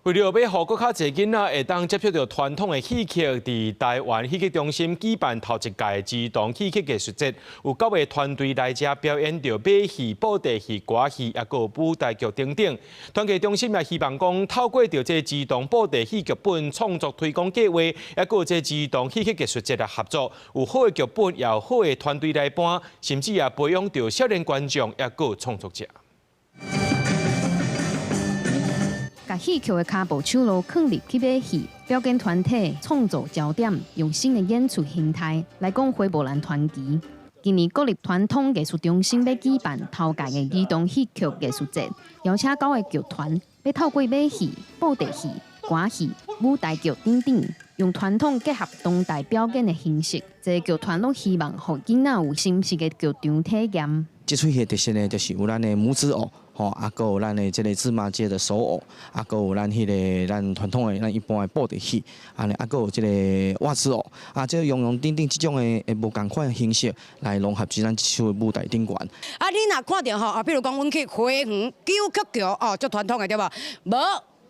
為著欲予閣較濟囡仔會當接觸著傳統的戲曲，佇臺灣戲曲中心舉辦頭一屆兒童戲曲藝術節，有九个團隊來遮表演著馬戲、布袋戲、歌戲，抑閣有舞台劇等等。傳藝中心也希望講，透過著這兒童布袋戲劇本創作推廣計劃，抑閣有這兒童戲曲藝術節來合作，有好的劇本，也有好的團隊來搬，甚至也培養著少年觀眾，抑閣有創作者。共戲曲的跤步手路囥入去馬戲，表演團體創造焦點，用新的演出形態來講花木蘭傳奇。今年國立傳統藝術中心欲舉辦頭屆的兒童戲曲藝術節，邀請九个劇團，欲透過馬戲、布袋戲、歌戲、舞台劇等等，用傳統結合當代表演的形式，這个劇團攏希望予囡仔有心適的劇場體驗。這齣戲的特色呢，就是有咱的拇指偶，吼，啊，閣有咱的這个芝麻街的手偶，啊，閣有咱彼个咱傳統的咱一般的布袋戲，按呢，啊，閣有這个襪子偶，啊，這樣樣等等這種的會無仝款的形式來融合佇咱這出舞台頂懸。啊，你若看著吼，啊，比如講阮去花園九曲橋，哦，足傳統的對無？無，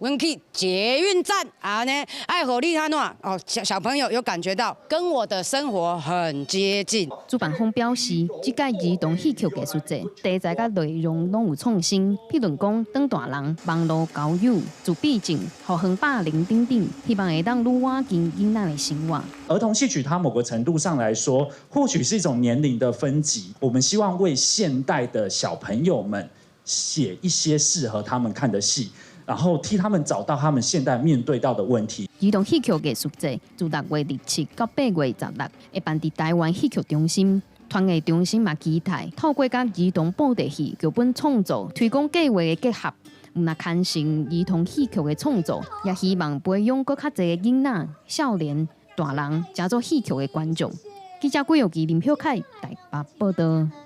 阮去捷運站，按呢，愛予你按怎哦，小小朋友有感覺到跟我的生活很接近。主辦方表示，這屆兒童戲曲藝術節題材佮內容攏有創新，譬如講轉大人、網路交友、自閉症、校園霸凌等等，希望會當愈倚近囡仔的生活。兒童戲曲它某個程度上來說，或許是一種年齡的分級。我們希望為現代的小朋友們寫一些適合他們看的戲。然後替他們找到他們現在面對到的問題。兒童戲曲藝術節自6月27到8月16，會辦佇臺灣戲曲中心。傳藝中心嘛期待透過佮兒童布袋戲劇本創作推廣計劃的結合，毋但牽成兒童戲曲的創作，也希望培養閣較濟囡仔、少年、大人，成做戲曲的觀眾。記者郭玉琪、林曉凱台北報導。